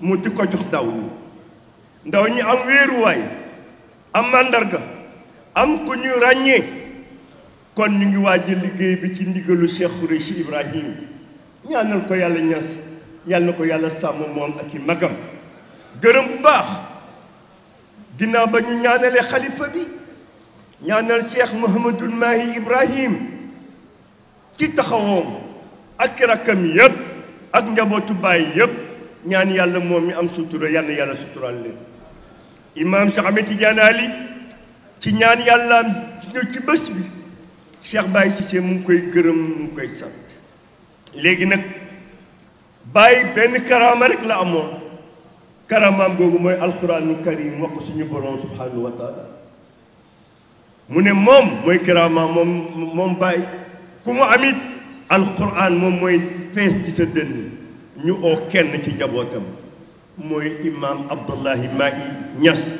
mu di ko jox ndaw ñi am wéeruwaay am màndarga am ku ñu ràññee kon ñu ngi waaj liggéey bi ci ndigalu Cheikh Khoureyssi Ibrahim ñaanal ko yàlla ñas yàlla na ko yàlla sàmm moom ak i magam gërëm bu baax ginnaaw ba ñu ñaanalee xalifa bi ñaanal Cheikh Mouhamadul Mahi Ibrahim ci taxawoom ak rakkam yëpp ak njabootu baay yëpp ñaan yàlla moom mi am sutura yàlla yàlla sutural leen imam Cheikh Ahmed Tidiane Ali ci ñaan yàlla ñu ci bés bi Cheikh Baye Cissé mu ngi koy gërëm mu ngi koy sant léegi nag Baye benn karaama rek la amoon karaamaam googu mooy alquraanu karim wax ko suñu borom subhanahu wa taala mu ne moom mooy karaama moom Baye ku mu amit alquran moom mooy fees ci sa dënn ñu oo kenn ci njabootam mooy imam Abdullahi Mahi Niass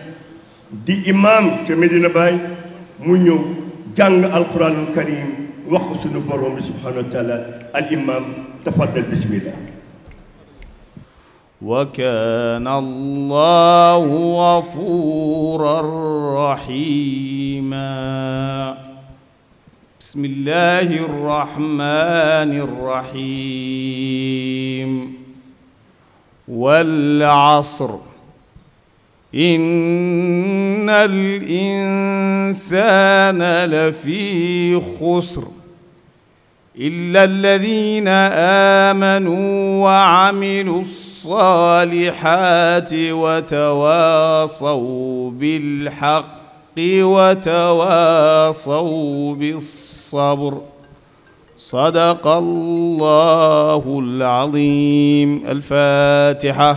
di imam ca Medina Baye mu ñëw jàng alquranul karim wax ko suñu borom bi subhanahu wa taala al imam tafaddal bismillah wa kaana Allahu ghafuuran rahiima bismillahir rahmanir rahim wal 'asr innal insaana lafii xusr illa alladhiina aamanuu wa 'amilus saalihaati wa tawaasaw bil haqqi wa tawaasaw bis sabr sadaqa Allaahul 'aziim. Al-Faatiha.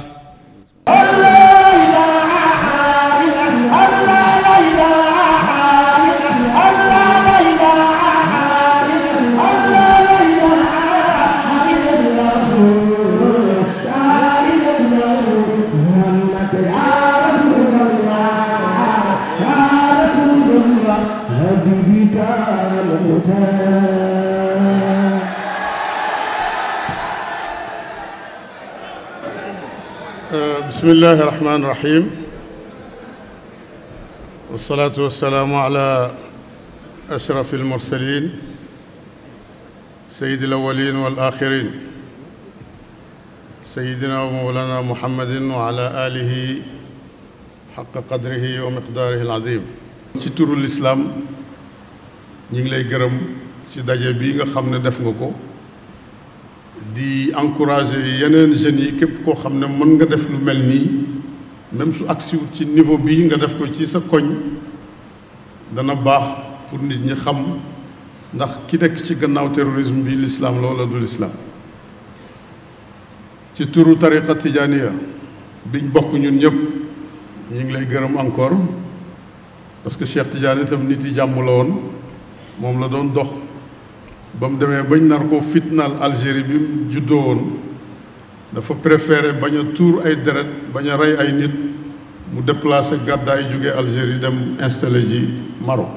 bismillahi rahmaani rahim wasalaatu wasalaamu ala ashrafi almursalin sayidi alawalin wal axirin sayidina wa mawlana muhammadin wa ala alihi xaqa qadrihi wa miqdaarihi alazim. ci turu lislaam ñi ngi lay gërëm ci daje bii nga xam ne def nga ko di encourager yeneen jeunes yi képp koo xam ne mën nga def lu mel nii même su agsiwut ci niveau bii nga def ko ci sa koñ dana baax pour nit ñi xam ndax ki nekk ci gannaaw terrorisme bi l'islam la wala du l'islam. ci turu tariqa tijaniya biñ bokk ñun ñëpp ñu ngi lay gërëm encore parce que Cheikh Tidiane itam nit yi jàmm la woon moom la doon dox ba mu demee bañ nar ko fitnaal Algérie bi mu juddoo woon dafa préféré bañ a tuur ay deret bañ a rey ay nit mu déplacé gàddaay jóge Algérie dem installé ji Maroc.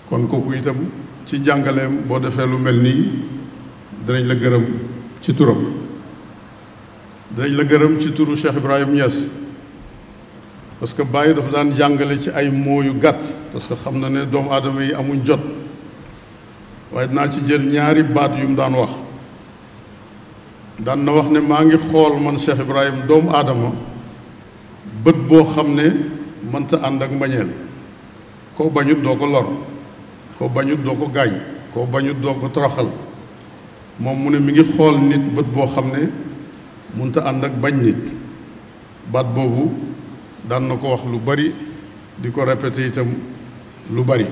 kon kooku itam ci njàngaleem boo defee lu mel nii dinañ la gërëm ci turam. dinañ la gërëm ci turu Cheikh Ibrahim Niass parce que Baye dafa daan jàngale ci ay mots yu gàtt parce que xam na ne doomu aadama yi amuñ jot. waaye dinaa ci jël ñaari baat yu mu daan wax daan na wax ne maa ngi xool man Cheikh Ibrahim doomu aadama bët boo xam ne mënta ànd ak mbañeel koo bañut doo ko lor koo bañut doo ko gaañ koo bañut doo ko toroxal moom mu ne mi ngi xool nit bët boo xam ne mënta ànd ak bañ nit. baat boobu daan na ko wax lu bari di ko répété itam lu bari.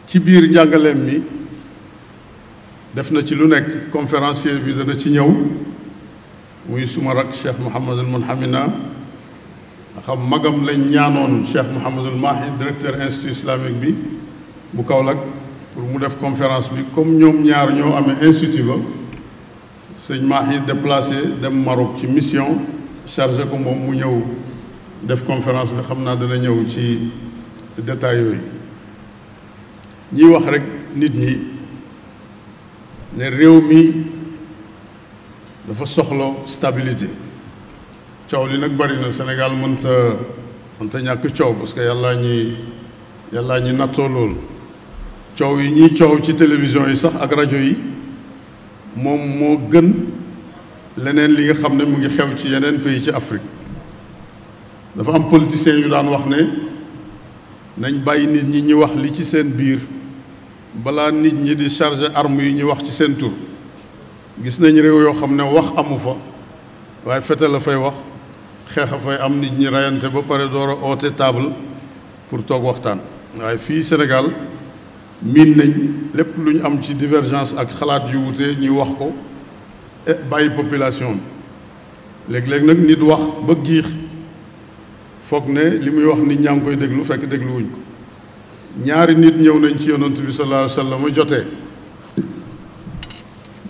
ci biir njàngaleem mi def na ci lu nekk conférencier bi dana ci ñëw muy suma rak Cheikh Mouhamadul Munhamina xam magam lañ ñaanoon Cheikh Mouhamadul Mahi directeur institut islamique bi bu Kaolack pour mu def conférence bi comme ñoom ñaar ñoo amee institut ba sëñ Mahi déplacé dem Maroc ci mission chargé ko moom mu ñëw def conférence bi xam naa dana ñëw ci détails yooyu. ñiy wax rek nit ñi ne réew mi dafa soxla stabilité. coow li nag bari na Sénégal mënta ñàkk coow parce que yàllaa ñi nattoo loolu. coow yi ñiy coow ci télévision yi sax ak rajo yi moom moo gën leneen li nga xam ne mu ngi xew ci yeneen pays ci Afrique. dafa am politiciens yu daan wax ne nañ bàyyi nit ñi wax li ci seen biir balaa nit ñi di charger arme yi ñu wax ci seen tur. gis nañ réew yoo xam ne wax amu fa waaye fete la fay wax xeex a fay am nit ñi reyante ba pare door a oote table pour toog waxtaan. waaye fii Sénégal miin nañ lépp lu ñu am ci divergence ak xalaat yu wute ñuy wax ko bàyyi population bi léeg-léeg nag nit wax ba giix foog ne li muy wax nit ñaa ngi koy déglu fekk dégluwuñ ko. ñaari nit ñëw nañ ci yonent bi sallallahu alayhi wa sallam jotee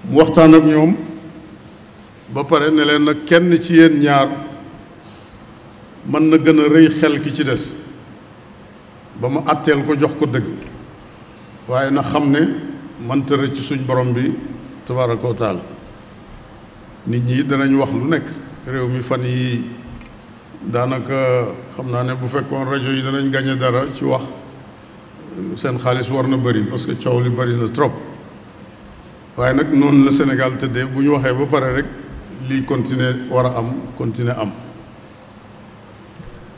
mu waxtaan ak ñoom ba pare ne leen nag kenn ci yéen ñaar mën na gën a rëy xel ki ci des ba ma àtteel ko jox ko dëgg waaye na xam ne mënta rëcc ci suñ borom bi tabaaraka wa taala. nit ñi danañ wax lu nekk réew mi fan yi daanaka xam naa ne bu fekkoon rajo yi danañ gañe dara ci wax seen xaalis war na bëri parce que coow li bëri na trop. waaye nag noonu la Sénégal tëddee bu ñu waxee ba pare rek lii continuer war a am continuer am.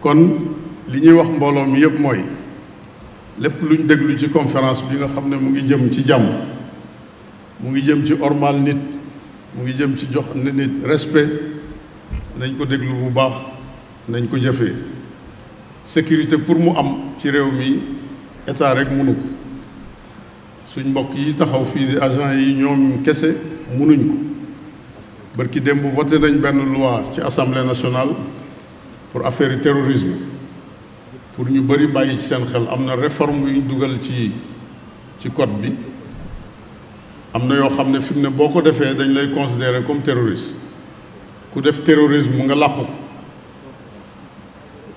kon li ñuy wax mbooloo mi yëpp mooy lépp luñ déglu ci conférence bi nga xam ne mu ngi jëm ci jàmm mu ngi jëm ci ormal nit mu ngi jëm ci jox nit respect nañ ko déglu bu baax nañ ko jëfee. sécurité pour mu am ci réew mi état rek mënu ko. suñ mbokk yi taxaw fii di agent yi ñoom kese mënuñ ko. barki démb voté nañ benn loi ci assemblée nationale pour affaire yi terrorisme pour ñu bëri bàyyi ci seen xel am na réforme yu ñu dugal ci code bi. am na yoo xam ne fi mu ne boo ko defee dañ lay considérer comme terroriste. ku def terrorisme nga làqu ko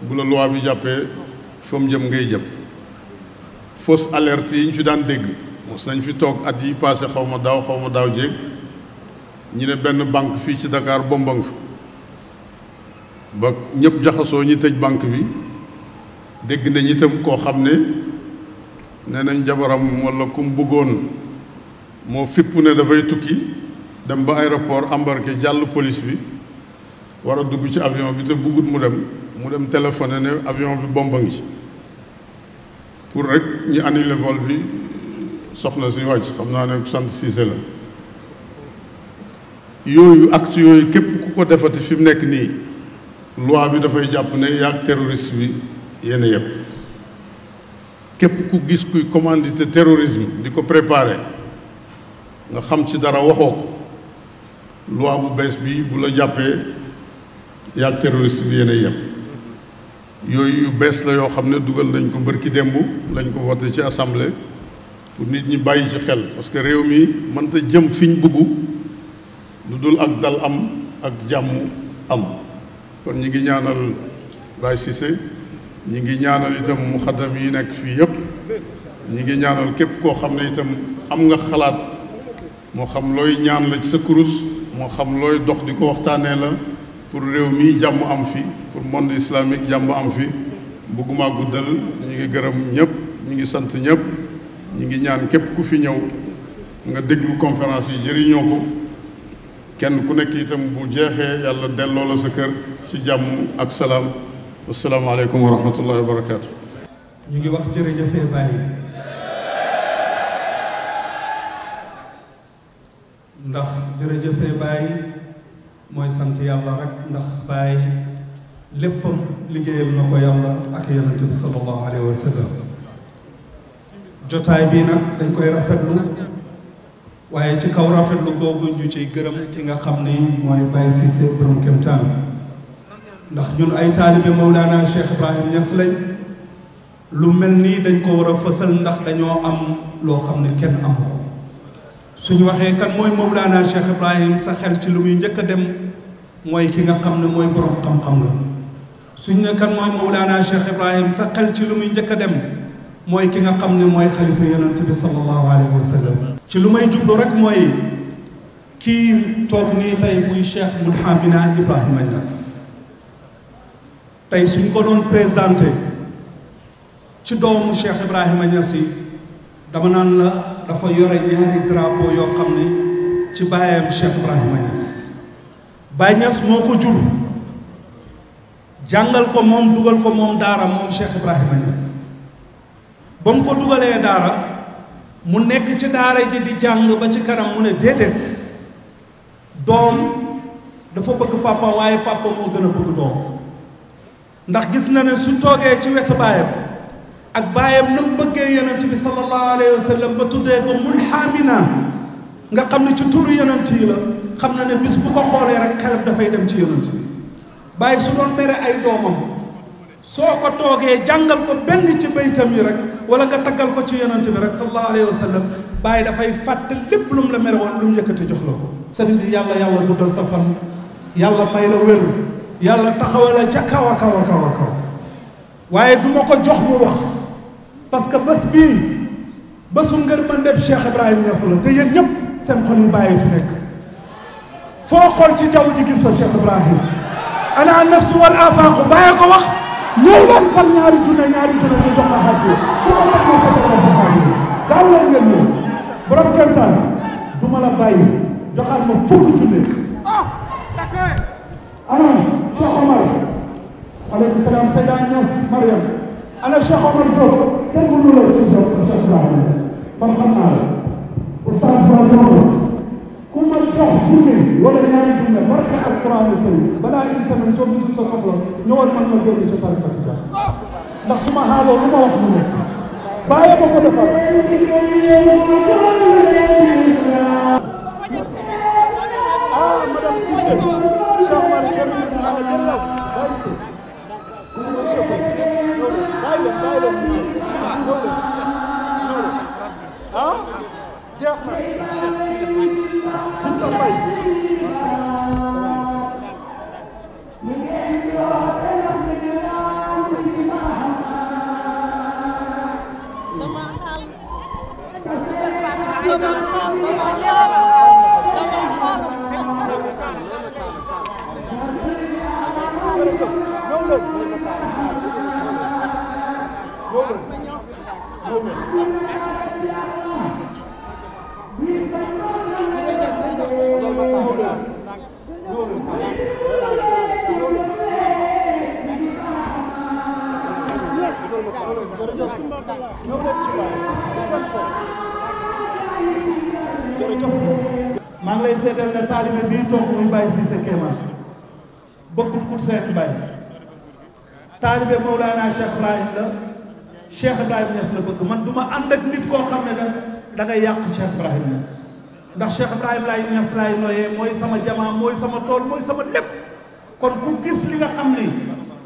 bu la loi bi jàppee fa mu jëm ngay jëm. fausse alerte yi ñu fi daan dégg mos nañ fi toog at yi passé xaw ma daaw jéeg ñi ne benn banque fii ci Dakar bombang fa ba ñëpp jaxasoo ñi tëj banque bi. dégg nañ itam koo xam ne nee nañ jabaram walla ku mu bëggoon moo fipp ne dafay tukki dem ba aéroport embarqué jàll police bi war a dugg ci avion bi te bëggut mu dem téléphoné ne avion bi bomba ngi ci pour rek ñu annulé vol bi soxna si wàcc xam naa ne sant Cissé la. yooyu acte yooyu képp ku ko defati fi mu nekk nii loi bi dafay jàpp ne yaag terroriste bi yéen a yem. képp ku gis kuy commandité terrorisme di ko préparé nga xam ci dara waxoo ko loi bu bees bi bu la jàppee yaag terroriste bi yéen a yem. yooyu yu bees la yoo xam ne dugal nañ ko bërki démb lañ ko voté ci assemblée pour nit ñi bàyyi ci xel parce que réew mi mënta jëm fi ñu bëgg lu dul ak dal am ak jàmm am. kon ñi ngi ñaanal Baye Cissé ñi ngi ñaanal itam muxaddam yi nekk fii yëpp ñi ngi ñaanal képp koo xam ne itam am nga xalaat moo xam looy ñaan la ci sa kurus moo xam looy dox di ko waxtaanee la pour réew mi jàmm am fi pour monde islamique jàmm am fi bëgguma guddal ñi ngi gërëm ñëpp ñi ngi sant ñëpp ñi ngi ñaan képp ku fi ñëw nga déglu conférence yi jëriñoo ko kenn ku nekk itam bu jeexee yàlla delloo la sa kër ci jàmm ak salaam asalaamaaleykum wa rahmatullahi wa barakaatu. ñu ngi wax jërëjëfee Baye ndax jërëjëfee Baye mooy sant yàlla rek ndax Baye léppam liggéeyal na ko yàlla ak yonent bi sallallahu alayhi wa sallam. jotaay bii nag dañ koy rafetlu waaye ci kaw rafetlu googu ñu ciy gërëm ki nga xam ni mooy Baye Cissé borom Kemtaan ndax ñun ay taalibe Mawlana Cheikh Ibrahim Niass lañ lu mel nii dañ ko war a fësal ndax dañoo am loo xam ne kenn am ko suñu waxee kan mooy Mawlana Cheikh Ibrahim sa xel ci lu muy njëkk a dem mooy ki nga xam ne mooy borom xam-xam la suñ ne kan mooy Mawlana Cheikh Ibrahim sa xel ci lu muy njëkk a dem mooy ki nga xam ne mooy xalifa yonent bi sallallahu alayhi wa sallam ci lu may jublu rek mooy kii toog nii tey muy Cheikh Mouhamina Ibrahima Niass tey suñ ko doon présenté ci doomu Cheikh Ibrahima Niass yi dama naan la dafa yore ñaari drapeau yoo xam ne ci baayam Cheikh Ibrahima Niass Baye Niass moo ko jur jàngal ko moom dugal ko moom daara moom Cheikh Ibrahima Niass ba mu ko dugalee daara mu nekk ci daara ji di jàng ba ci kanam mu ne déedéet doom dafa bëgg papa waaye papa moo gën a bëgg doom ndax gis na ne su toogee ci wetu baayam ak baayam na mu bëggee yonent bi sallallahu alayhi wa sallam ba tuddee ko Munhamina nga xam ne ci turu yonent yi la xam na ne bis bu ko xoolee rek xelam dafay dem ci yonent bi bàyyi su doon mere ay doomam soo ko toogee jàngal ko benn ci baytam yi rek wala nga taggal ko ci yonent bi rek sallallahu alayhi wa sallam bàyyi dafay fàtte lépp lu mu la mere woon lu mu yëkkati jox la ko sëriñ bi yàlla guddal sa fan yàlla may la wér yàlla taxawal la ca kaw a kaw a kaw a kaw waaye du ma ko jox mu wax parce que bés bii bésu ngërmandeb Cheikh Ibrahima Niass la te yéen ñëpp seen xol yi bàyyi fi nekk foo xool ci jaww ji gis fa Cheikh Ibrahima ana nafsu wal afaqu bàyyi ko wax ñëw leen par ñaari junne ñu jox ma xàjjee ku ko def ma ko sa xàjjee gaaw leen ngeen ñëw borom kentaan du ma la bàyyi joxaat ma fukki junne ana Cheikh Omar aleykum salaam Seyda Niass Mariam ana Cheikh Omar Diop kenn mënu la ci jox Cheikh Ibrahima man xam naa la oustaz ku ma jox junne wala ñaari junne barke alquran karim balaa une semaine soo gisul sa soxla ñëwal man ma génn ca tariqa tijaan ndax su ma xaaloo lu ma wax mu nekk bàyyi ma ko defal madame Cissé Cheikh Omar jërëjëf bàyyi si jeex na Binta Faye maa ngi lay seetal ne taalibe bii toog muy Baye Cissé Kéemaan bëggut ut seen Baye taalibe Mawlana Cheikh Ibrahim la Cheikh Ibrahim Niass la bëgg man du ma ànd ak nit koo xam ne da ngay yàq Cheikh Ibrahim Niass ndax Cheikh Ibrahim laay Niass laay nooyee mooy sama jamaa mooy sama tool mooy sama lépp kon ku gis li nga xam ni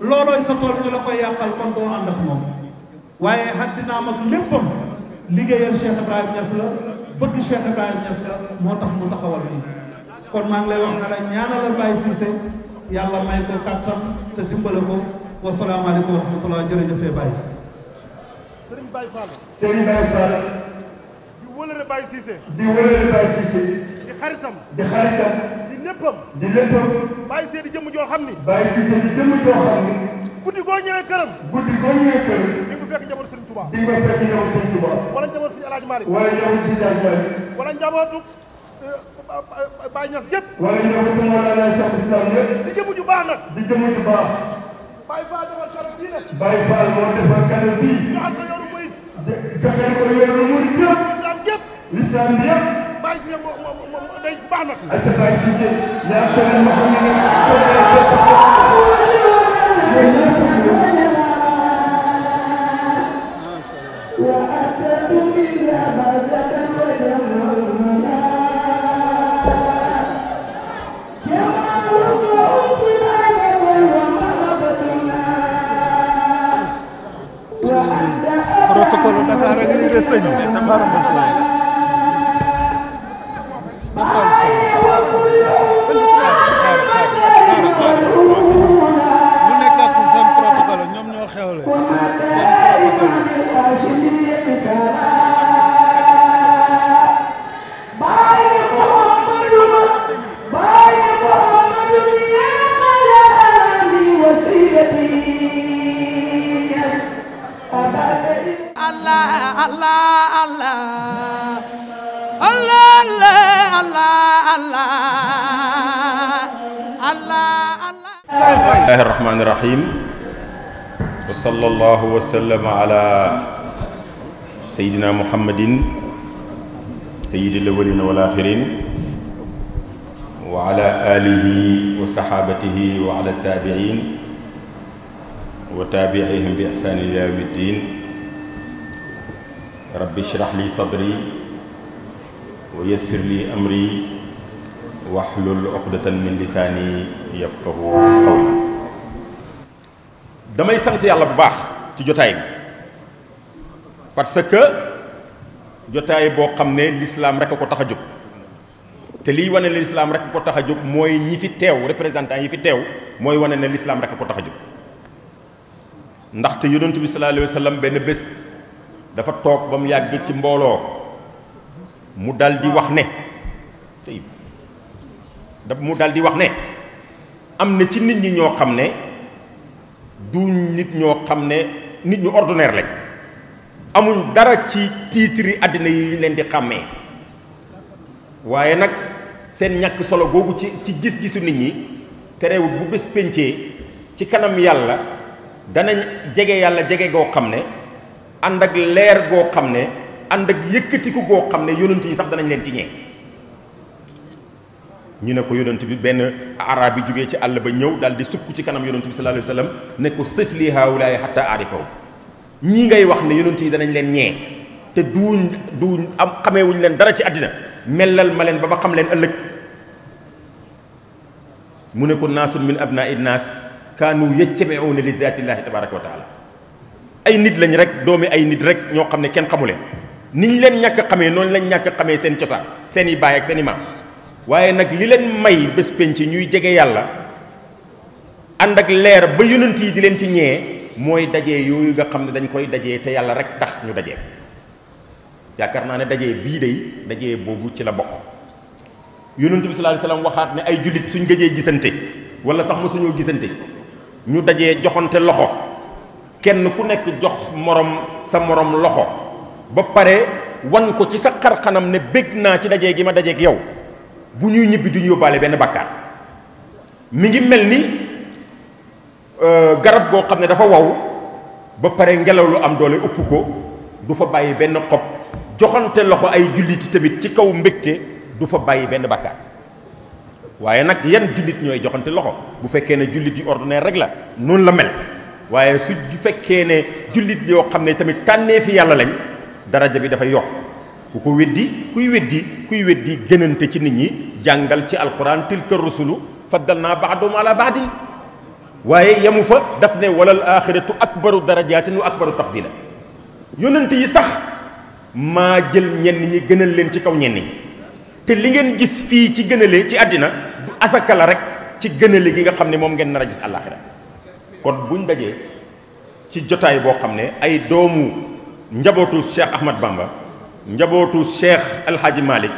loolooy sa tool ñu la koy yàqal kon doo ànd ak moom waaye xaddinaam ak léppam liggéeyal Cheikh Ibrahim Niass la bëgg Cheikh Ibrahim Niass la moo tax mu taxawal nii kon maa ngi lay wax ne la ñaanalal Baye Cissé yàlla may ko kattan te dimbale ko wasalaamaaleykum wa rahmatulah jërëjëfee Baye. Serigne Baye Fall. Serigne Baye Fall. di wëlëre Baye Cissé. di wëlëre Baye Cissé. di xaritam. di xaritam. di léppam. di léppam. Baye Cissé di jëmm joo xam ni. Baye Cissé di jëmm joo xam ni. guddi goo ñëwee këram. guddi goo ñëwee këram. di nga fekk njabootu Serigne Touba. di nga fekk njabootu Serigne Touba. wala njabootu Serigne El Hadj Malick. wala njabootu Serigne El Hadj Malick. wala njabootu Baye Niass yëpp. wala njabootu Mawlana Cheikh Islam yëpp. di jëmm ju baax nag. di jëmm ju baax. Baye Fall defal kàddu bii nag. Baye Fall moo defal kàddu bii. joxal ko yoonu murid. joxal ko yoonu murid yëpp. l'islam yëpp. l'islam bi yëpp. Baye Cissé moom day baax nag. ak Baye Cissé. yaa seen ma xam ne protocole Dakar ak ni de sëñ bi sa xaram lu nekk ak seen protocole ñoom ñoo xewle seen protocole bismillahi rahmani rahim wa sallallahu wa sallama ala sayyidina muhammadin sayyidil awwalin wal akhirin wa ala alihi wa sahabatihi wa ala tabi'in wa tabi'ihim bi ihsan ila yawmiddin rabbi shrah li sadri wa yassir li amri wahlul uqdatan min lisaani yafqahu qawli. damay sant yàlla bu baax ci jotaay bi parce que jotaay boo xam ne l'islam rek a ko tax a jóg te liy wane ne l'islam rek a ko tax a jóg mooy ñi fi teew représentant yi fi teew mooy wane ne l'islam rek a ko tax a jóg. ndaxte yonent bi sallallahu alayhi wa sallam benn bés dafa toog ba mu yàgg ci mbooloo mu dal di wax ne am na ci nit ñi ñoo xam ne du nit ñoo xam ne nit ñu ordinaire lañ amul dara ci titre àddina yi ñu leen di xàmmee waaye nag seen ñàkk solo googu ci gis-gisu nit ñi terewul bu bés péncee ci kanam yàlla danañ jege yàlla jege goo xam ne ànd ak leer goo xam ne ànd ak yëkkatiku goo xam ne yonent yi sax danañ leen ci ñee. ñu ne ko yonent bi benn arab yi jógee ci àll ba ñëw daal di sukk ci kanam yonent bi sallallahu alayhi wa sallam ne ko sëfli haawulaay hatta aarifaw ñii ngay wax ne yonent yi danañ leen ñee te duñ am xameewuñ leen dara ci àddina mellal ma leen ba ma xam leen ëllëg mu ne ko naasun min abnaa'i naas kaanu yattabi'uuna li zaatillahi tabaraka wa taala ay nit lañ rek doomi ay nit rek ñoo xam ne kenn xamu leen niñ leen ñàkk xamee noonu lañ ñàkk xamee seen cosaan seen i baay ak seen i maam waaye nag li leen may bés penc ñuy jege yàlla ànd ak leer ba yonent yi di leen ci ñee mooy dajee yooyu nga xam ne dañ koy dajee te yàlla rek tax ñu dajee yaakaar naa ne dajee bii day dajee boobu ci la bokk. yonent bi sallallahu alayhi wasallam waxaat ne ay jullit suñ gëjee gisante wala sax mosuñoo gisante ñu dajee joxante loxo kenn ku nekk jox sa morom loxo ba pare wan ko ci sa xar-xanam ne bég naa ci dajee gi ma dajeeg yow. bu ñuy ñibbi duñu yóbbaale benn bàkkaar mi ngi mel ni garab goo xam ne dafa waw ba pare ngelaw lu am doole ëpp ko du fa bàyyi benn xob joxante loxo ay julliti tamit ci kaw mbégte du fa bàyyi benn bàkkaar waaye nag yan jullit ñooy joxante loxo bu fekkee ne jullit yu ordinaire rek la noonu la mel waaye su fekkee ne jullit yoo xam ne tamit tànnee fi yàlla lañ daraja bi dafay yokk ku ko kuy weddi gënante ci nit ñi jàngal ci alquran tilka rusulu faddalna ba'dahum ala ba'din waaye yemu fa daf ne walal axiratu akbaru darajatin wa akbaru tafdila yonent yi sax maa jël ñenn ñi gënal leen ci kaw ñenn ñi te li ngeen gis fii ci gënale ci àddina du asaka la rek ci gënale gi nga xam ne moom ngeen nar a gis àllaaxira kon buñ dajee ci jotaay boo xam ne ay doomu njabootu Cheikh Ahmad Bamba njabootu Cheikh El Hadji Malick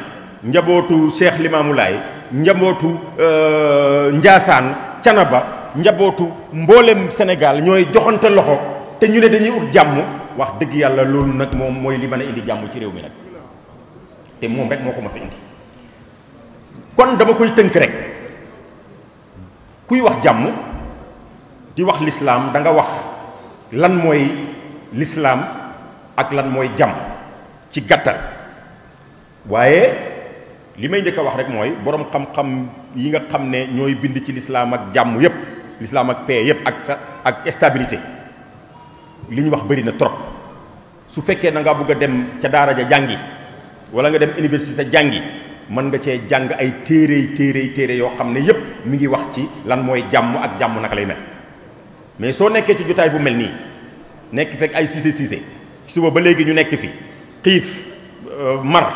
njabootu Cheikh Limamou Laye njabootu Njaasaan Canaba njabootu mboolem Sénégal ñooy joxante loxo te ñu ne dañuy ut jàmm wax dëgg yàlla loolu nag moom mooy li mën a indi jàmm ci réew mi nag te moom rek moo ko mos a indi kon dama koy tënk rek kuy wax jàmm di wax lislaam da nga wax lan mooy lislaam ak lan mooy jàmm ci gàttal waaye li may njëkk a wax rek mooy boroom xam-xam yi nga xam ne ñooy bind ci lislaam ak jàmm yépp lislaam ak paix yépp ak stabilité li ñu wax bëri na trop su fekkee na nga bëgg a dem ca daara ja jàngi wala nga dem université jàngi mën nga cee jàng ay téere yoo xam ne yépp mi ngi wax ci lan mooy jàmm ak jàmm naka lay mel mais soo nekkee ci jotaay bu mel nii nekk fekk ay siise suba ba léegi ñu nekk fi xiif mar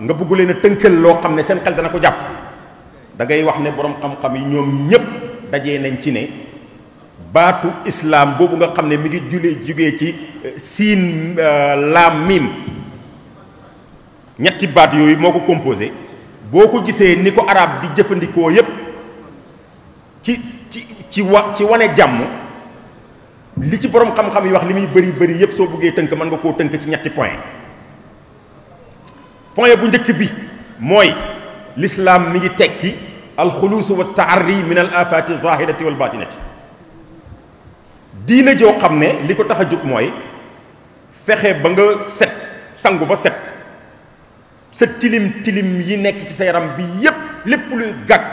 nga bëgg leen a tënkal loo xam ne seen xel dana ko jàpp da ngay wax ne boroom xam-xam yi ñoom ñépp dajee nañ ci ne baatu islam boobu nga xam ne mi ngi jugee ci siin laam miim ñetti baat yooyu moo ko composé boo ko gisee ni ko arab di jëfandikoo yépp ci wane jàmm li ci boroom xam-xam yi wax li muy bëri yépp soo bëggee tënk mën nga koo tënk ci ñetti point bu njëkk bi mooy l'islam mi ngi tekki alxuluusu wa taarri min al afati zahirati wal batinati diine joo xam ne li ko tax a jóg mooy fexe ba nga set sangu ba set sa tilim tilim yi nekk ci sa yaram bi yépp lépp luy gàkk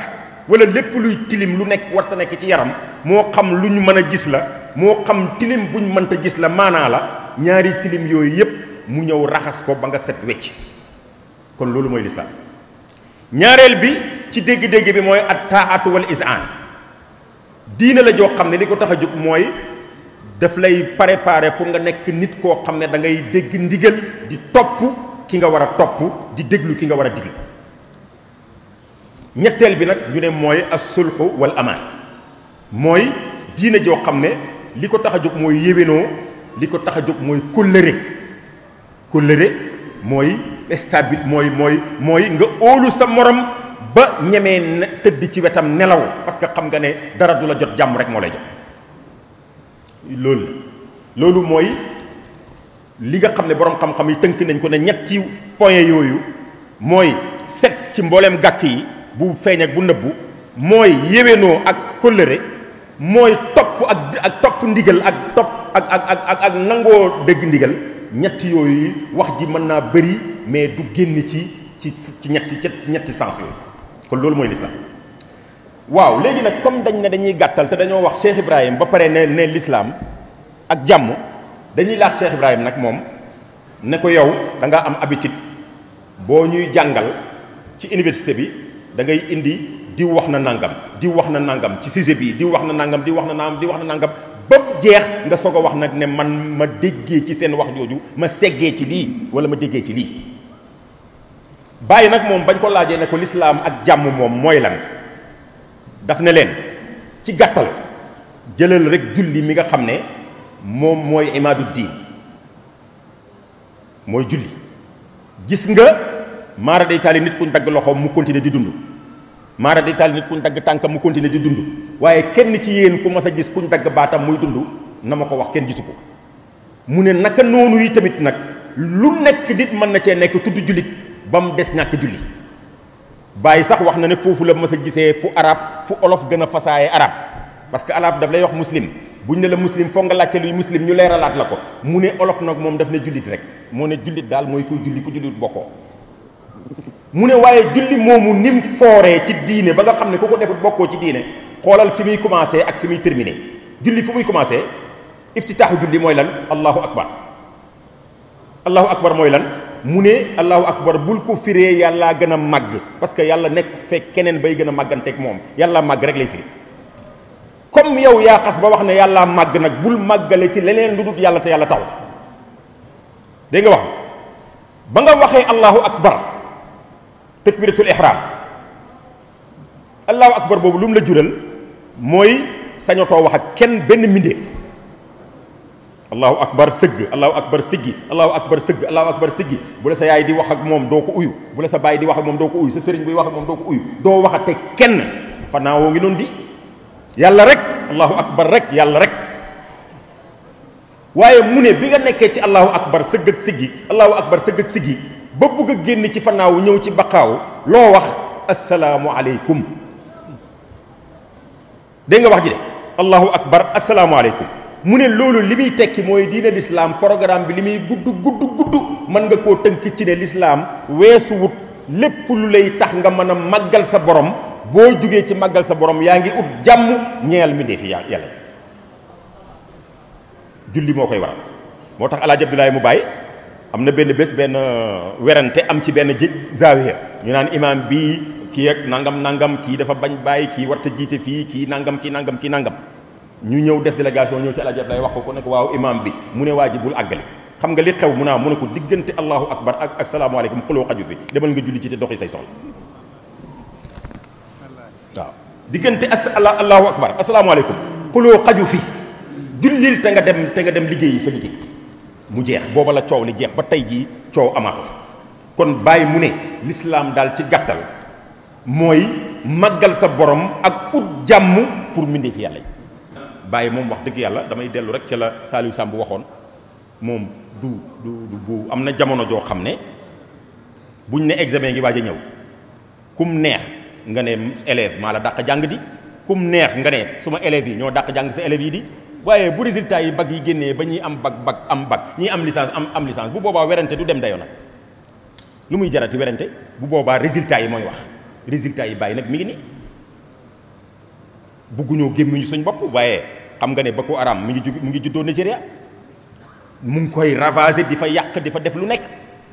wala lépp luy tilim lu nekk warta nekk ci yaram moo xam lu ñu mën a gis la moo xam tilim buñ mënta gis la maanaa la ñaari tilim yooyu yépp mu ñëw raxas ko ba nga set wecc kon loolu mooy lislaam ñaareel bi ci dégg-dégg bi mooy at taatu wal isaan diine la joo xam ne li ko tax a jóg mooy daf lay préparer pour nga nekk nit koo xam ne da ngay dégg ndigal di topp ki nga war a topp di déglu ki nga war a diglu ñetteel bi nag ñu ne mooy as-sulhu wal amaan mooy diine joo xam ne li ko tax a jóg mooy yéwénoo li ko tax a jóg mooy kóllëre mooy stable mooy nga óolu sa morom ba ñemee tëdd ci wetam nelaw parce que xam nga ne dara du la jot jàmm rek moo lay jot loolu mooy li nga xam ne boroom xam-xam yi tënk nañ ko ne ñetti point yooyu mooy set ci mbooleem gàkk yi bu feeñ ak bu nëbbu mooy yéwénoo ak kóllëre mooy topp ak topp ndigal ak topp ak nangoo dégg ndigal ñetti yooyu wax ji mën naa bëri mais du génn ci ñetti sens yooyu kon loolu mooy lislaam waaw léegi nag comme dañ ne dañuy gàttal te dañoo wax Cheikh Ibrahim ba pare ne lislaam ak jàmm dañuy laaj Cheikh Ibrahim nag moom ne ko yow da nga am habitude boo ñuy jàngal ci université bi da ngay indi diw wax na nangam ci sujet bi diw wax na nangam diw wax na nangam ba jeex nga soog a wax nag ne man ma déggee ci seen wax jooju ma seggee ci lii wala ma déggee ci lii bàyyi nag moom bañ ko laajee ne ko lislaam ak jàmm moom mooy lan daf ne leen ci gàttal jëlal rek julli mi nga xam ne moom mooy imaadu diin mooy julli gis nga maara day taali nit kuñ dagg loxoom mu continuer di dund maara day taali nit kuñ dagg tànkam mu continuer di dund waaye kenn ci yéen ku mas a gis kuñ dagg baatam muy dund na ma ko wax kenn gisu ko mu ne naka noonu yi tamit nag lu nekk nit mën na cee nekk tudd jullit ba mu des ñàkk julli bàyyi sax wax na ne foofu la mas a gisee fu arab fu olof gën a fasaaye arab parce que arab daf lay wax muslim buñ ne la muslim foog nga laajte luy muslim ñu leeralaat la ko mu ne olof nag moom daf ne jullit rek moo ne jullit daal mooy kuy julli ku jullit bokkoo mu ne waaye julli moomu nim fooree ci diine ba nga xam ne ku ko defut bokkoo ci diine xoolal fi muy commencé ak fi muy terminé julli fu muy commencé iftitaaxu julli mooy lan allahu akbar mooy lan mu ne allahu akbar bul ko firee yàllaa gën a màgg parce que yàlla nekk fekk keneen bay gën a màgganteeg moom yàlla màgg rek lay firi comme yow yaa xas ba wax ne yàllaa màgg nag bul màggale ci leneen lu dul yàlla te yàlla taw dégg nga wax ba nga waxee allahu akbar takbiratul ihram allahu akbar boobu lu mu la jural mooy sañotoo wax ak kenn benn mbindéef allahu akbar sëgg allahu akbar siggi allahu akbar sëgg allahu akbar siggi bu la sa yaay di wax ak moom doo ko uyu bu la sa baay di wax ak moom doo ko uyu sa sëriñ buy wax ak moom doo ko uyu doo waxate kenn fanaa woo ngi noonu di yàlla rek allahu akbar rek yàlla rek waaye mu ne bi nga nekkee ci allahu akbar sëgg ak siggi allahu akbar sëgg ak siggi ba bugg a génn ci fanaawu ñëw ci baqaaw loo wax assalaamu aleykum dégg nga wax ji de allahu akbar assalaamu aleykum mu ne loolu li muy tekki mooy diine lislaam programme bi li muy gudd mën nga koo tënk ci ne lislaam weesu wut lépp lu lay tax nga mën a màggal sa borom boo jugee ci màggal sa borom yaa ngi ut jàmm ñeel mi ndee fi yàlla julli moo koy waral moo tax alaaji Abdoulaye mu bàyyi am na benn bés benn werante am ci benn zaawiya ñu naan imaam bii kii ak nangam kii dafa bañ bàyyi kii warta jiite fii kii nangam ñu ñëw def délégation ñëw ci alaaji Abdoulaye wax ko ne ko waaw imaam bi mu ne waa ji bul àggale xam nga li xew mu ne ko diggante allahu akbar ak salaamaaleykum xuloo xaju fi demal nga julli ci te doxi say soxla waaw diggante allahu akbar asalaamaaleykum xuloo xaju fi jullil te nga dem liggéeyi sa liggéey mu jeex booba la coow li jeex ba tey jii coow amaatu fa kon bàyyi mu ne lislaam daal ci gàttal mooy màggal sa borom ak ut jàmm pour mbindee fi yàlla bàyyi moom wax dëgg yàlla damay dellu rek ca la Saliou Samb waxoon moom du bu am na jamono joo xam ne buñ ne examen ngi waaj a ñëw kum neex nga ne élève maa la dàq jàng di kum neex nga ne suma élèves yi ñoo dàq jàng sa élèves yi di waaye bu résultat yi bac yi génnee ba ñuy am bac am bac ñii am licence am licence bu boobaa werante du dem dayoo nag lu muy jarati werante bu boobaa résultat yi mooy wax résultat yi bàyyi nag mi ngi ni bugguñoo gémmiñu suñ bopp waaye xam nga ne Boko Haram mu ngi juddoo Nigeria mu ngi koy ravager di fa yàq di fa def lu nekk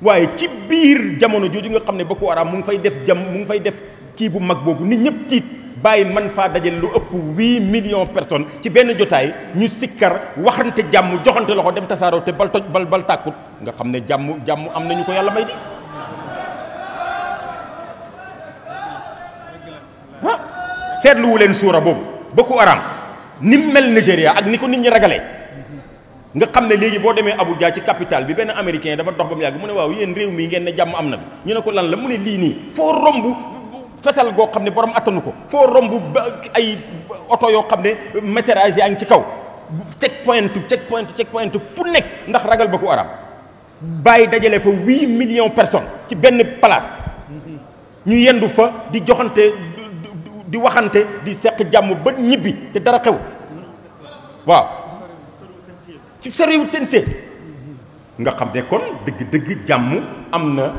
waaye ci biir jamono jooju nga xam ne Boko Haram mu ngi fay def kii bu mag boobu nit ñëpp tiit bàyyi man faa dajale lu ëpp 8 millions personnes ci benn jotaay ñu sikkar waxante jàmm joxante loxo dem tasaaroo te bal tàkkut nga xam ne jàmm am nañu ko yàlla may di ah seetluwu leen suura boobu Boko Haram ni mel Nigeria ak ni ko nit ñi ragalee nga xam ne léegi boo demee Abuja ci capitale bi benn américain dafa dox ba mu yàgg mu ne waaw yéen réew mi ngeen ne jàmm am na fi ñu ne ko lan la mu ne lii nii foo romb fetal goo xam ne borom attanu ko foo romb ay oto yoo xam ne métrage yaa ngi ci kaw checkpoint fu nekk ndax ragal Boko Haram bàyyi dajale fa 8 millions personnes ci benn place ñu yendu fa di joxante di waxante di seq jàmm ba ñibbi te dara xew waaw ci soriwut seen seet nga xam ne kon dëgg jàmm am na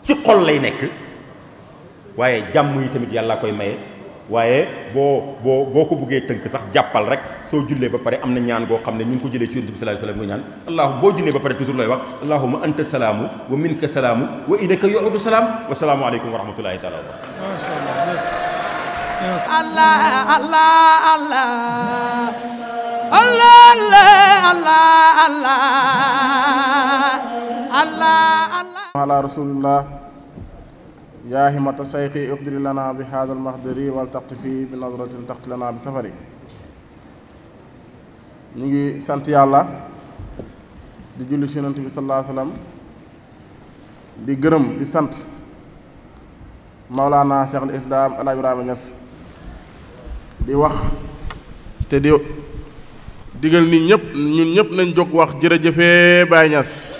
ci xol lay nekk waaye jàmm yi tamit yàlla koy maye waaye boo ko bëggee tënk sax jàppal rek soo jullee ba pare am na ñaan goo xam ne ñu ngi ko jëlee ci yonent bi sallallahu alayhi wasallam nga ñaan allahu boo jullee ba pare toujours looy wax allahumma anta salaamu wa minka salaamu wa ilayka yu'udu salaam wa salaamu aleykum wa rahmatullahi taala wa barakatuh. Allah Allah Allah Allah Allah Allah Allah Allah ala rasulillah yaa himata sayqi uqdiri lana bi hada almahdari wal taqtifi bi nazratin taqti lana bi safari. ñu ngi sant yàlla di julli ci yonent bi sallallahu alayhi wa sallam di gërëm di sant Mawlana Cheikh al Islam El Hadj Ibrahima Niass di wax te di digal nit ñëpp ñun ñëpp nañ jóg wax jërëjëfee Baye Niass.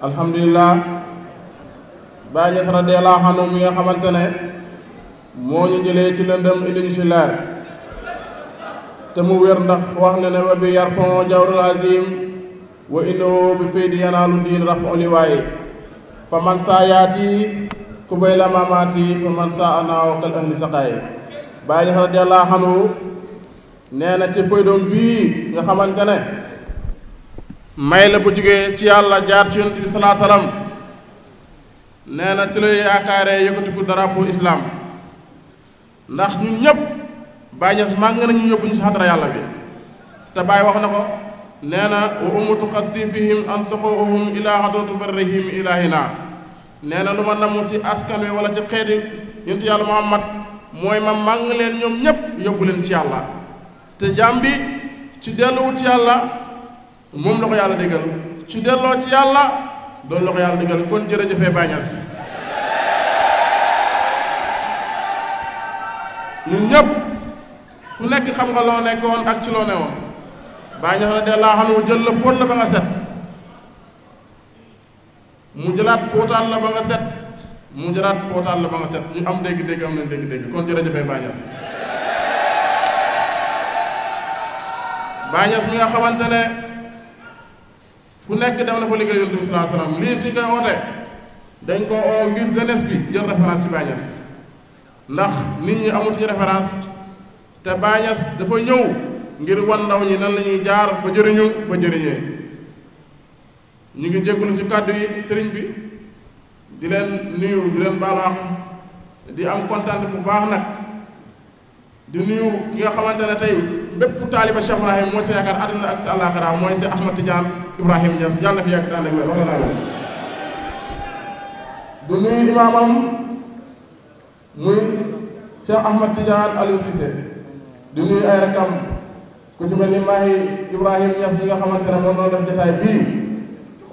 alhamdulillah Baye Niass radiyallahu anhu mi nga xamante ne moo ñu jëlee ci lëndëm indi ñu ci leer te mu wér ndax wax na ne wa bi yarfon jawrul azim wa innahu bi faydi yanaalu diin rafu liwaayi fa man saa yaati ku bay la maamaati fa man saa anaaw kal ahli saqaayi Baye Niass radiyallahu anhu nee na ci faydoom bii nga xamante ne may la bu jógee ci yàlla jaar ci yonent bi salaa salaam nee na ci la yaakaaree yëkkatiku drapeau islam ndax ñun ñëpp Baye Niass màng nañu yóbbu ñu si xadara yàlla bi te Baye wax na ko nee na wa ummatu qasdi fihim an soqohum ilaa hadratu barrihim ilahina nee na lu ma namm ci askan wi wala ci xeeti yonent yàlla Muhammad mooy ma màng leen ñoom ñëpp yóbbu leen ci yàlla te jaam bi ci delluwut ci yàlla moom la ko yàlla déggal ci delloo ci yàlla doon la ko yàlla déggal kon jërëjëfee Baye Niass ñun ñëpp ku nekk xam nga loo nekkoon ak ci loo newoon Baye Niass radiyallahu anhu jël la fóot la ba nga set mu jëlaat fóotaal la ba nga set mu jëlaat fóotaal la ba nga set ñu am dégg-dégg am nañ dégg-dégg kon jërëjëfee Baye Niass Baye Niass mi nga xamante ne fu nekk dem na fa liggéey yonent bi sallallahu alayhi wasallam lii suñ koy oote dañ ko oo ngir jeunesse bi jël référence ci Baye Niass ndax nit ñi amatuñu référence te Baay Ñas dafa ñëw ngir wan ndaw ñi nan la ñuy jaar ba jëriñu ba jëriñee. ñu ngi jégalu ci kàddu yi sëriñ bi di leen nuyu di leen baalaax di am kontaan bu baax nag di nuyu ki nga xamante ne tey bépp taaliba Cheikh Ibrahim mooy sa yaakaar àddina ak ci àllaaxira mooy si Ahmad Tidiane Ibrahim Niass yàlla na fi yàgg tànn ak wér wax la naa du nuyu imaamam muy Cheikh Ahmad Tidiane Aliou Cissé di nuyu ay rakam ku ci mel ni Mahi Ibrahim Niass mi nga xamante ne moom noonu def jotaay bii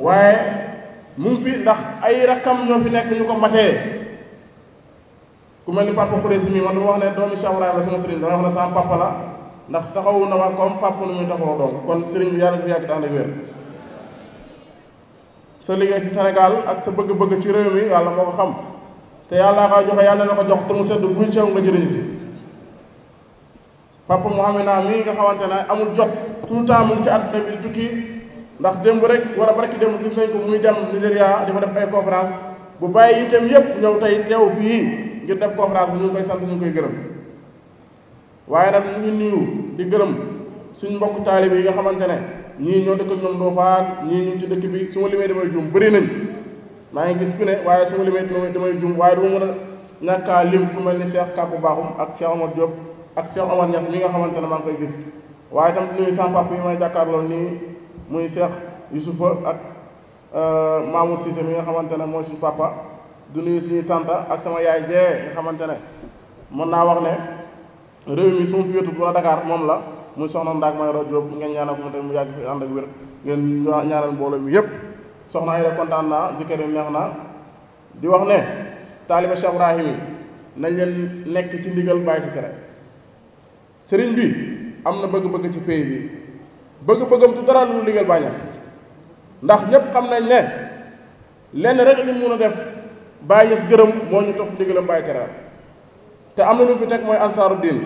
waaye mu ngi fi ndax ay rakam ñoo fi nekk ñu ko matee ku mel ni papa Kouré si mii man dama wax ne doomi Cheikh Ibrahim la sama sëriñ dama wax ne sama papa la ndax taxawu na ma comme papa nu muy taxawoo doom kon sëriñ bi yàlla nga fi yàgg ànd ak wér sa liggéey ci Sénégal ak sa bëgg-bëgg ci réew mi yàlla moo ko xam te yàlla koy joxe yàlla na ko jox te mu sedd guy ceew nga jëriñu si papa Mouhamed naa mii nga xamante ne amul jot tout le temps mu ngi ci àdduna bi di tukki ndax démb rek wala barki démb gis nañ ko muy dem Nigéria di fa def ay conférence bu bàyyi itam yépp ñëw tey teew fii ngir def conférence bi ñu ngi koy sant ñu ngi koy gërëm waaye nag ñu ngi nuyu di gërëm suñ mbokk taalib yi nga xamante ne ñii ñoo dëkk ñoom Ndofane ñii ñu ngi ci dëkk bi su ma limee damay juum bëri nañ maa ngi gis ku ne waaye su ma limee damay juum waaye du ma mën a ñàkkaa lim ku mel ni Cheikh Kàppu Baaxum ak Cheikh Omar Diop ak Cheikh Omar Niass mi nga xamante ne maa ngi koy gis waaye tam nuyu sama papa yi may jàkkaarloo nii muy Cheikh Youssoufa ak Mamour Cissé mi nga xamante ne mooy suñu papa du nuyu suñuy tanta ak sama yaay jee nga xamante ne mën naa wax ne réew mi su ma fi wétu wala Dakar moom la muy soxna Ndaak may ro Diop ngeen ñaanal ko mu yàgg fi ànd ak wér ngeen ñaanal mbooloo mi yépp soxna ay rek kontaan naa zikkar yi neex na di wax ne taaliba Cheikh Ibrahim yi nañ leen nekk ci ndigal bàyyi ci tere sëriñ bi am na bëgg-bëgg ci pays bi bëgg-bëggam tu dara lu liggéeyal Baay Ñas ndax ñépp xam nañ ne lenn rek li mun a def Baay Ñas gërëm moo ñu topp ndigalam bàyyi tere te am na lu fi teg mooy ansaaru diin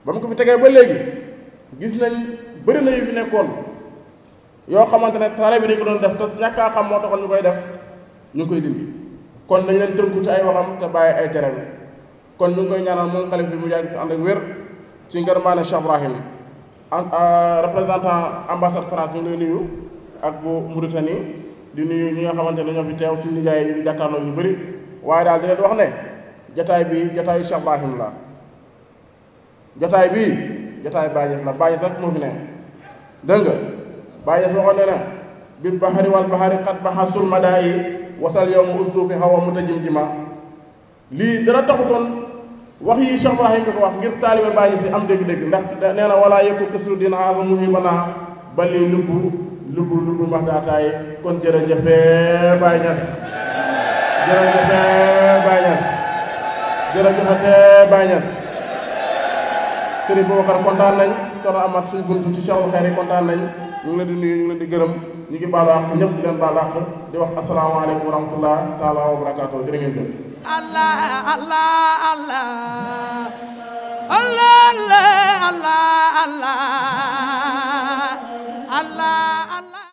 ba mu ko fi tegee ba léegi gis nañ bëri na yu fi nekkoon yoo xamante ne taale bi dañ ko doon def te ñàkkaa xam moo taxoon ñu koy def ñu ngi koy dindi kon dañ leen tënku ci ay waxam te bàyyi ay tere bi kon ñu ngi koy ñaanal moom xalif bi mu yàgg fi ànd ak wér ci ngërmaane Cheikh Ibrahim représentant ambassade France ñu ngi lay nuyu ak bu Mauritanie di nuyu ñi nga xamante ne ñoo fi teew suñu nijaay yi ñu jàkkaarloo ñu bëri waaye daal di leen wax ne jataay bi jataayu Cheikh Ibrahim la jataay bii jataay Baay Ñas la Baay Ñas rek moo fi ne dégg nga Baay Ñas waxoon ne na bi bahari wal bahari xat bahasul madaayi wasal yow mu ustu fi xaw a mu tajim jima lii dara taxutoon wax yi Cheikh Ibrahim di ko wax ngir taalibe Baay Ñas si am dégg-dégg ndax nee na walaa yëkku kësru dina xaasa muhi banaa bali lubbu mbax daataay kon jërëjëfe Baay Ñas jërëjëfe Baay Ñas jërëjëfate Baay Ñas Sëriñ Boubacar kontaan nañ Cerno Amat suñ buntu ci Cheikhul Xayri kontaan nañ ñu ngi leen di nuyu ñu ngi leen di gërëm ñu ngi baalu àq ñëpp di leen baalu àq di wax asalaamaaleykum wa rahmatullah taala wa barakaatu jërë ngeen jëf Allah Allah Allah Allah Allah Allah Allah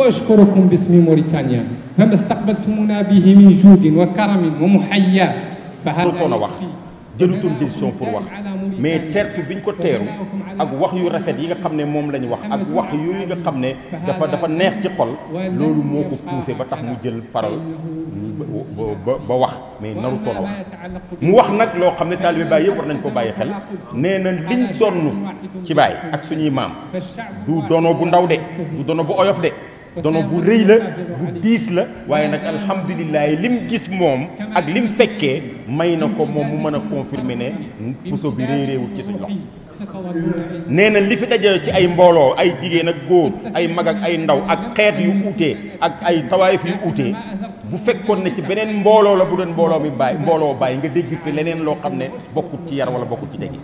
أشكركم باسم موريتانيا فما استقبلتمونا به من جود وكرم ومحيا toona wax jëlutoon décision pour wax mais teertu biñ ko teeru ak wax yu rafet yi nga xam ne moom lañ wax ak wax yooyu nga xam ne dafa neex ci xol loolu moo ko poussé ba tax mu jël parole ba wax mais naru toona wax mu wax nag loo xam ne taalibe Baay yëpp war nañ ko bàyyi xel nee na liñ donn ci Baay ak suñuy maam du dono bu ndaw de du dono bu oyof de dono bu rëy la bu diis la waaye nag alhamdulilah lim gis moom ak lim fekkee may na ko moom mu mën a confirmer ne puso bi réeréewut ci suñ loxo nee na li fi daje ci ay mbooloo ay jigéen ak góor ay mag ak ay ndaw ak xeet yu uutee ak ay tawaayif yu uutee bu fekkoon ne ci beneen mbooloo la bu doon mbooloo mi Baay mbooloo Baay nga dégg fi leneen loo xam ne bokkut ci yar wala bokkut ci dégg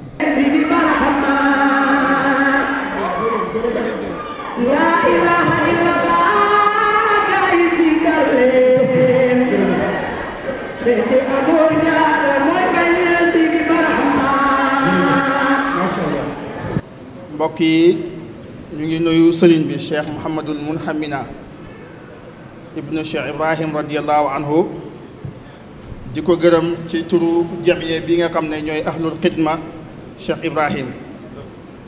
mbokk yi ñu ngi nuyu sëriñ bi Cheikh Mouhamadul Munhamina ibnu Cheikh Ibrahim radiallahu anhu di ko gërëm ci turu jamiye bi nga xam ne ñooy ahlul xidma Cheikh Ibrahim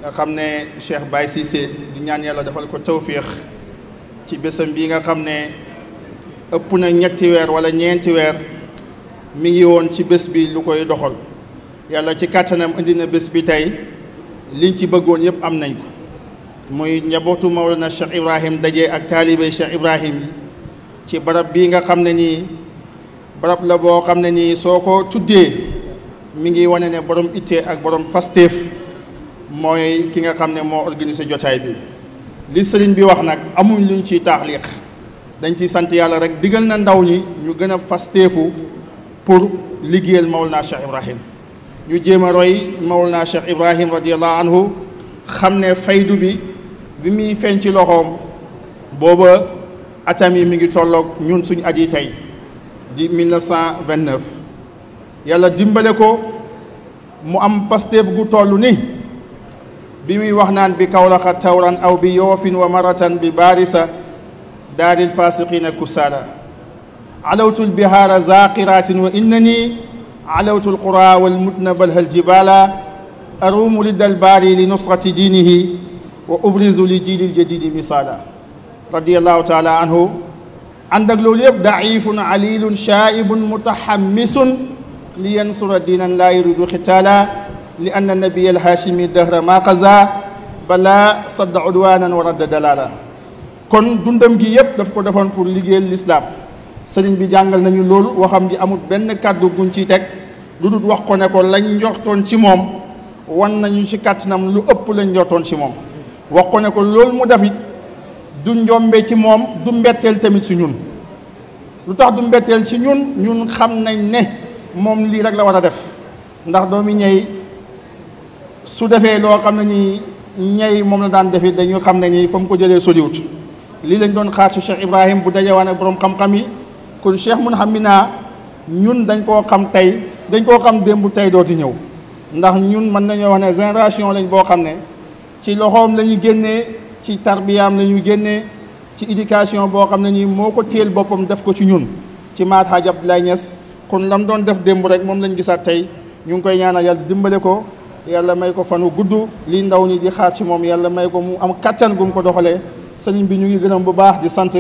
nga xam ne Cheikh Baye Cissé di ñaan yàlla defal ko tawfiix ci bésam bi nga xam ne ëpp na 3 weer wala 4 weer mi ngi woon ci bés bi lu koy doxal yàlla ci kàttanam indi na bés bi tey liñ ci bëggoon yëpp am nañ ko muy njabootu Mawlana Cheikh Ibrahim daje ak taalibe Cheikh Ibrahim yi ci barab bii nga xam ne nii barab la boo xam ne nii soo ko tuddee mi ngi wane ne borom ittee ak borom pasteef mooy ki nga xam ne moo organisé jotaay bi li sëriñ bi wax nag amuñ luñ ciy taxliq dañ ciy sant yàlla rek digal na ndaw ñi ñu gën a pasteefu pour liggéeyal Mawlana Cheikh Ibrahim ñu jéem a roy Mawlana Cheikh Ibrahim radiallahu anhu xam ne faydu bi muy feeñ ci loxoom booba atam yi mi ngi tolloog ñun suñ aji tey di 1929 yàlla dimbale ko mu am pasteef gu toll ni bi muy wax naan bi Kawlaxa tawran aw bi yoofin wa maratan bi baarisa daaril fasiqina kusaala alawtu lbihaara zaqiratin wa innani alawtu lqura walmutna balhal jibala arumu liddal baari li nusrati diinihi wa ubrizu li jiilil jadidi misaala radiallahu taala anhu ànd ak loolu yëpp daifun alilun shaibun mutahammisun li yansura diinan laa yuridu xitaala li anna nabiya alhaashimi dahra ma qaza bala sadda udwanan wa radda dalala kon dundam gi yëpp daf ko defoon pour liggéeyal l'islam sëriñ bi jàngal nañu loolu waxam ji amul benn kàddu guñ ciy teg lu dul wax ko ne ko lañ njortoon ci moom wan nañu ci kàttanam lu ëpp lañ njortoon ci moom wax ko ne ko loolu mu def it du njombe ci moom du mbetteel tamit ci ñun lu tax du mbetteel ci ñun xam nañ ne moom lii rek la war a def ndax doomi ñey su defee loo xam ne nii ñey moom la daan defi dañu xam ne nii fa mu ko jëlee soliwut lii lañ doon xaar ci Cheikh Ibrahim bu dajewaan ak borom xam-xam yi kon Cheikh Mouhamina ñun dañ koo xam tey dañ koo xam démb tey dooti ñëw ndax ñun mën nañoo wax ne génération lañ boo xam ne ci loxoom la ñu génnee ci tarbiyaam la ñu génnee ci éducation boo xam ne nii moo ko téel boppam def ko ci ñun ci maat Hadj Abdoulaye Niass kon lam doon def démb rek moom lañ gisaat tey ñu ngi koy ñaanal yàlla dimbale ko yàlla may ko fanu gudd lii ndaw ñi di xaar ci moom yàlla may ko mu am kattan gu mu ko doxalee sëriñ bi ñu ngi gërëm bu baax di sant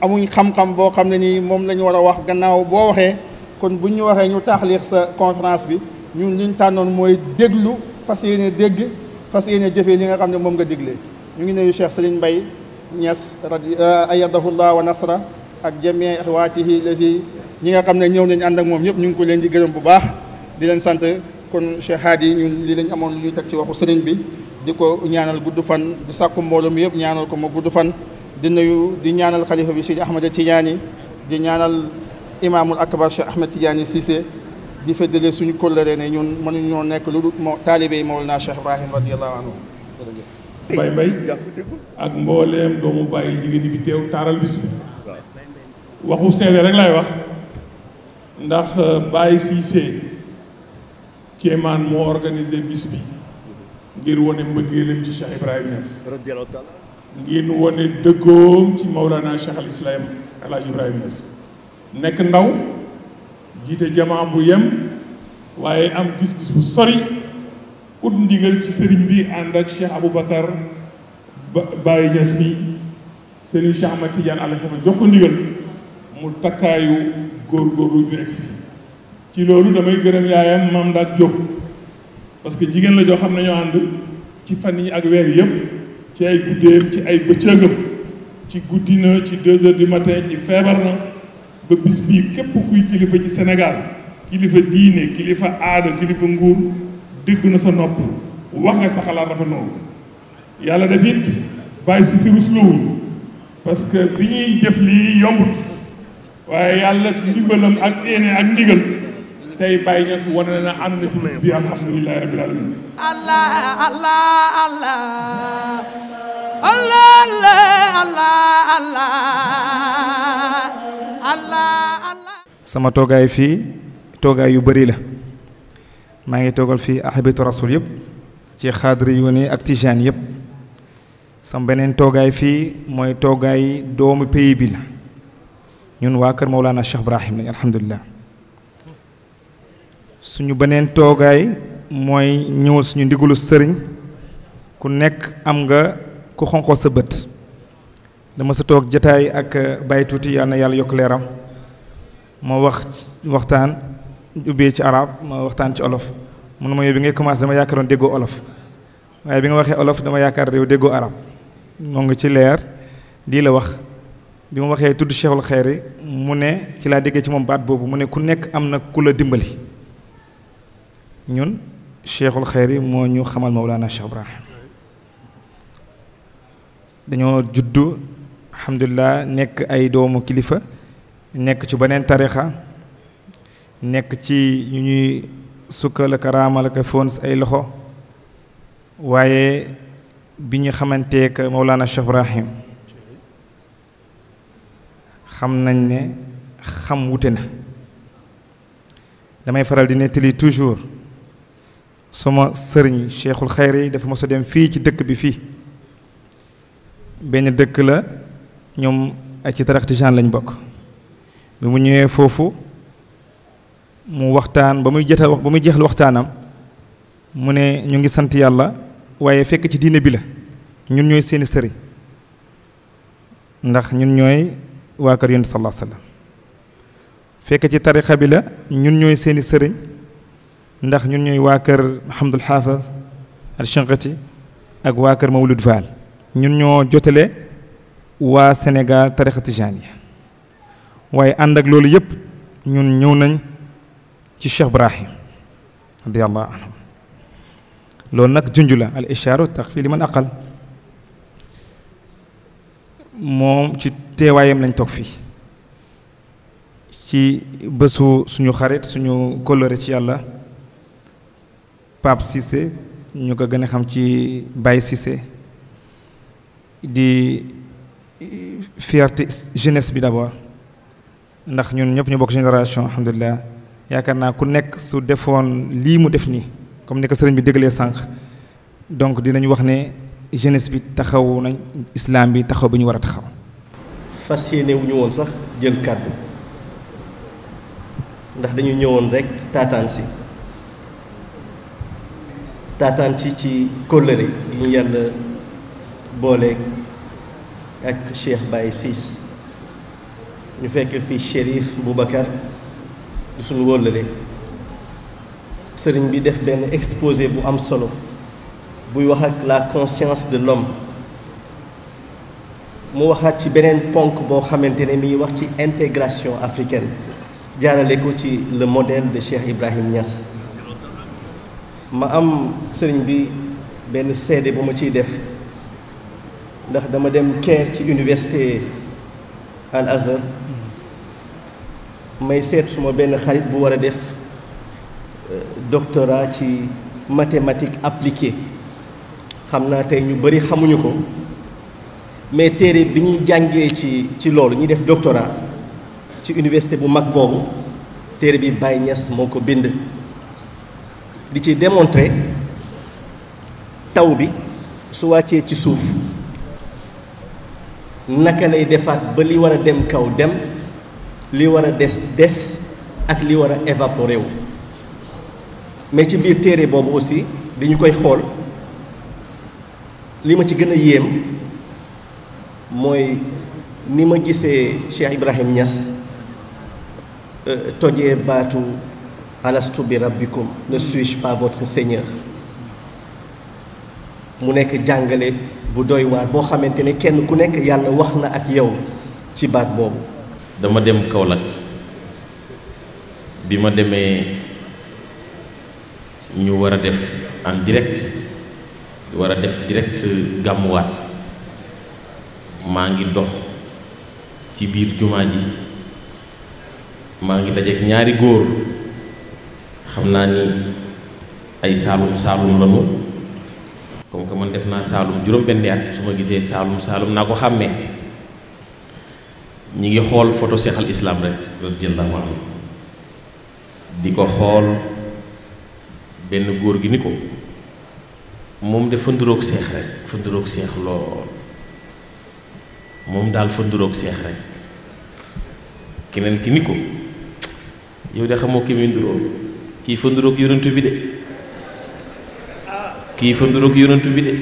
amuñ xam-xam boo xam ne nii moom la ñu war a wax gannaaw boo waxee kon buñ ñu waxee ñu taaxliix sa conférence bi ñun liñ tànnoon mooy déglu fas yéene dégg fas yéene jëfee li nga xam ne moom nga diglee ñu ngi nuyu Cheikh Serigne Mbaye Niass ayadahullah wa nasra ak jamii ixwaatihi lati ñi nga xam ne ñëw nañ ànd ak moom ñëpp ñu ngi ko leen di gërëm bu baax di leen sant kon Cheikh Hadi ñun li lañ amoon lu ñuy teg ci waxu sëriñ bi di ko ñaanal gudd fan di sàkku mbooloo mi yëpp ñaanal ko ma gudd fan di nuyu di ñaanal xalifa bi Sidi Ahmed Tidiane di ñaanal imaamul akbar Cheikh Ahmed Tidiane Cissé di feddale suñu kóllëre ne ñun mënuñoo nekk lu dul taalibe yi Mawlana Cheikh Ibrahim radiyallahu anhu Baye Mbaye ak mbooleem doomu Baye jigéen ñi fi teew taaral bis bi waxu seede rek laay wax ndax Baye Cissé Kéemaan moo organisé bis bi ngir wane mbëggeelam ci Cheikh Ibrahima Niass ngir wane dëggoom ci Mawlana Cheikh al Islam El Hadj Ibrahima Niass nekk ndaw jiite jamaa bu yem waaye am gis-gis bu sori ut ndigal ci sëriñ bi ànd ak Cheikh Aboubacar Baye Niass mi sëriñ Cheikh Ahmad Tidiane Alxema jox ko ndigal mu takkaayu góorgóorlu ñu egsi ci loolu damay gërëm yaayam Mame Ndak Diop parce que jigéen la joo xam ne ñoo ànd ci fan yi ak weer yëpp ci ay guddeem ci ay bëccëgam ci guddi na ci 2 heures du matin ci feebar na ba bis bii képp kuy kilifa ci Sénégal kilifa diine kilifa aada kilifa nguur dégg na sa nopp wax nga sa xalaat rafet noonu yàlla def it bàyyi si ruslowuñ parce que bi ñuy jëf lii yombut waaye yàlla ndimbalam ak éene ak ndigal tey Baye Niass wane na ànd na ci bis bi alhamdulilahi rabbil alamin Allah Allah Allah Allah Allah Allah Allah sama toogaay fii toogaay yu bëri la maa ngi toogal fii ahibatu rasul yëpp ci xaadri yu ne ak tijaan yëpp sama beneen toogaay fii mooy toogaay doomu pays bi la ñun waa kër Mawlana Cheikh Ibrahim lañ alhamdulilah suñu beneen toogaay mooy ñëw suñu ndigalu sëriñ ku nekk am nga ku xonqoo sa bët dama sa toog jataay ak Baye Tuuti yal na yàlla yokk leeram ma waxtaan ubbee ci arab ma waxtaan ci olof mun ma yow bi ngay commencé dama yaakaaroon déggoo olof waaye bi nga waxee olof dama yaakaar yow déggoo arab moo ngi ci leer lii la wax bi ma waxee tudd Cheikhul Xayri mu ne ci laa déggee ci moom baat boobu mu ne ku nekk am na ku la dimbali ñun Cheikhul Xayri moo ñu xamal Mawlana Cheikh Ibrahim dañoo juddu alhamdulilah nekk ay doomu kilifa nekk ci beneen tarixa nekk ci ñu ñuy sukkal ak raamal ak foon ay loxo waaye bi ñu xamanteek Mawlana Cheikh Ibrahim xam nañ ne xam wute na damay faral di nettali toujours sama sëriñ Cheikhul Xayri dafa mos a dem fii ci dëkk bi fii benn dëkk la ñoom ay ci tarixa tijaan lañ bokk bi mu ñëwee foofu mu waxtaan ba muy jeexal waxtaanam mu ne ñu ngi sant yàlla waaye fekk ci diine bi la ñun ñooy seeni sëriñ ndax ñun ñooy waa kër Yonent sallallahu alayhi wasallam fekk ci tarixa bi la ñun ñooy seeni sëriñ ndax ñun ñooy waa kër Muhammadul Haafaz al-Shinqiti ak waa kër Mawlud Fall ñun ñoo jotale waa Sénégal tarixa tijaaniya waaye ànd ak loolu yëpp ñun ñëw nañ ci Cheikh Ibrahim radiyallahu anhu loolu nag junj la al ishaaru taxfi li man aqal moom ci teewaayam lañ toog fii ci bésu suñu xarit suñu kóllëre ci yàlla Pape Cissé ñu ko gën a xam ci Baye Cissé di fierté jeunesse bi d'abord ndax ñun ñëpp ñu bokk génération alhamdulilah yaakaar naa ku nekk su defoon lii mu def nii comme ni ko sëriñ bi déglee sànq donc dinañu wax ne jeunesse bi taxaw nañ islam bi taxaw bi ñu war a taxaw. fas yéene wu ñu woon sax jël kàddu ndax dañu ñëwoon rek taataan ci kóllëre gi ñu yàlla boole ak Cheikh Baye Ciss ñu fekk fi Chérif Boubacar du suñu wóllëre sëriñ bi def benn exposé bu am solo buy wax ak la conscience de l'homme mu waxaat ci beneen ponk boo xamante ne mi ngi wax ci intégration africaine jaarale ko ci le modèle de Cheikh Ibrahim Niass ma am sëriñ bi benn seede bu ma ciy def ndax dama dem Caire ci université Al Azhar may seet suma benn xarit bu war a def doctorat ci mathématique appliquée xam naa tey ñu bari xamuñu ko mais téere bi ñuy jàngee ci loolu ñuy def doctorat ci université bu mag boobu téere bi Baye Niass moo ko bind di ci démontrer taw bi su wàccee ci suuf naka lay defaat ba li war a dem kaw dem li war a des ak li war a évaporé wu mais ci biir téere boobu aussi dañu koy xool li ma ci gën a yéem mooy ni ma gisee Cheikh Ibrahim Niass tojee baatu alastu bi rabbikum ne suis-je pas votre seigneur mu nekk jàngale bu doy waar boo xamante ne kenn ku nekk yàlla wax na ak yow ci baat boobu. dama dem Kaolack bi ma demee ñu war a def en direct war a def direct gàmmuwaat maa ngi dox ci biir jumaa ji maa ngi dajeek ñaari góor xam naa ni ay saalum lanu comme que man def naa saalum juróom-benni at su ma gisee saalum naa ko xàmmee ñi ngi xool photo Cheikh al Islam rek radiyallahu anhu di ko xool benn góor gi ni ko moom dafa nduroog seex rek fa nduroog seex lool moom daal fa nduroog seex rek keneen ki ni ko yow de xamoo ki muy nduroog kii fa nduroog yonent bi de kii fa nduroog yonent bi de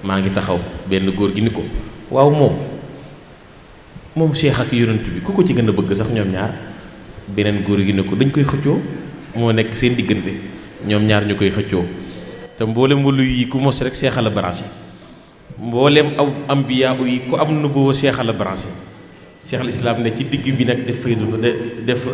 maa ngi taxaw benn góor gi ni ko waaw moom Cheikh ak yonent bi ku ko ci gën a bëgg sax ñoom ñaar beneen góor gi ni ko dañ koy xëccoo moo nekk seen diggante ñoom ñaar ñu koy xëccoo te mboolem wàllu yi ku mos rek Cheikh la branché mboolem aw ambiya yi ku am nubuwa Cheikh la branché Cheikh al Islam ne ci digg bi nag def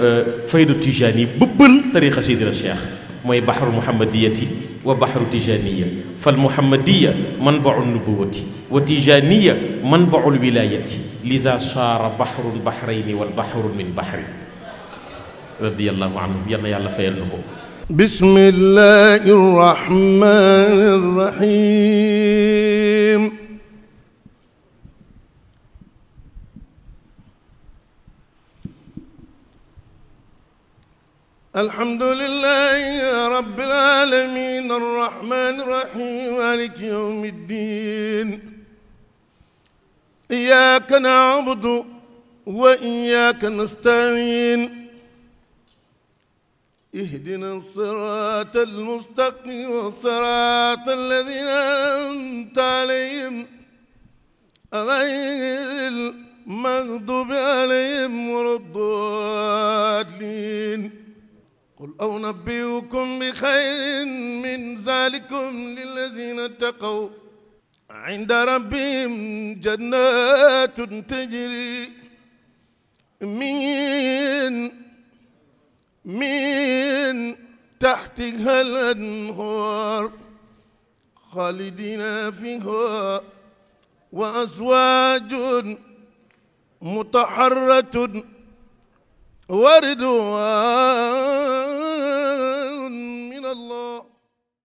faydu tijani bëbbal tariqa Seydina Cheikh mooy baxru muhammadiyati wa baxru tijaniya fal muhammadiya manbaul nubuwati wa tijaniya manbaul wilayati liza saara baxrun baxrayni wal baxru min baxri radiyallahu anhu yal na yàlla fayal na ko. bismillahi rahmani rahim. alhamdulillahi rabbil alamin arrahmani rahim maliki yawmi ddin iyyaka na'budu wa iyyaka nasta'in اهدنا الصراط المستقيم صراط الذين أنعمت عليهم غير المغضوب عليهم ولا الضالين قل أنبئكم بخير من ذلكم للذين اتقوا عند ربهم جنات تجري من تحتها الأنهار خالدين فيها وأزواج مطهرة ورضوان